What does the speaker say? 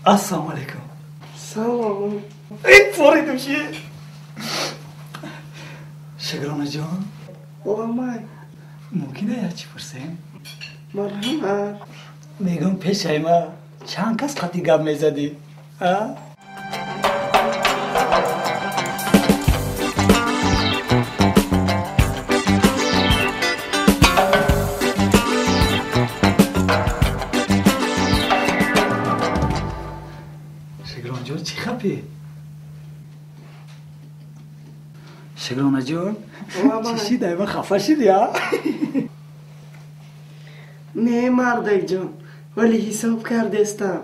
Ассалому алайкум. Салом. Эй, поридим ши. Шукронаҷон. Ламай. Мумкин як чӣ пурсем? Марҳамат. Мегӯм, пешаи ма чанд кас қати гап мезадӣ? А? Шукронҷон, чӣ хапӣ? Шукронаҷон, чӣ шидай, ма хафа шидӣ, а? Не, мардакҷон, вале ҳисоб кардестам.